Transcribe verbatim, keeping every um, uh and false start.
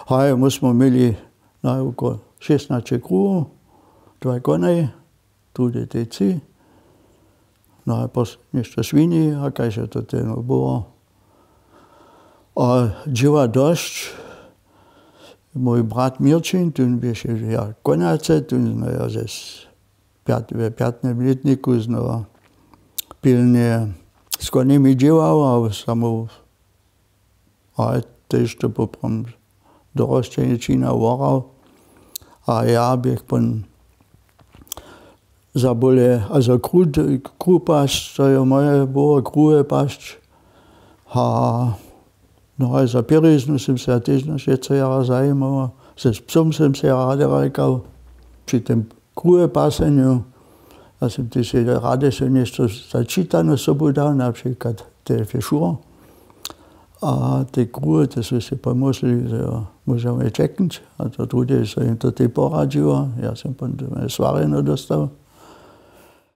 Haj, my smo měli na oko šěsnaće kruhow, dwaj konaj, druhdy tej tři, no a pos něšto swini a kaž je to tehno było. A dźěła dosć. Mój brat Měrćin, tón běše ja konace, tón znajał ze pjat, we pjatnym lětniku znowa pilnje z konymi dźěłał a samo a tež to poprawom dorosćenje činał, worał. A ja běch pon zabóle a za kruh pasć, to je moje było kruhe pasć. A no a za pěriznu sym se ja tež wjetce jara zajimał. Ze psom sym se rady rajkał při tym kruhe pasenju. Ja sym tež rady so něšto za čitanu sobu dał, na přiklad te fešur a te kruhe, te su se pomyslili, zo móžemy čeknć. A to druhdy so jim to tej poradźiło, ja sym pon swarjeno dóstał.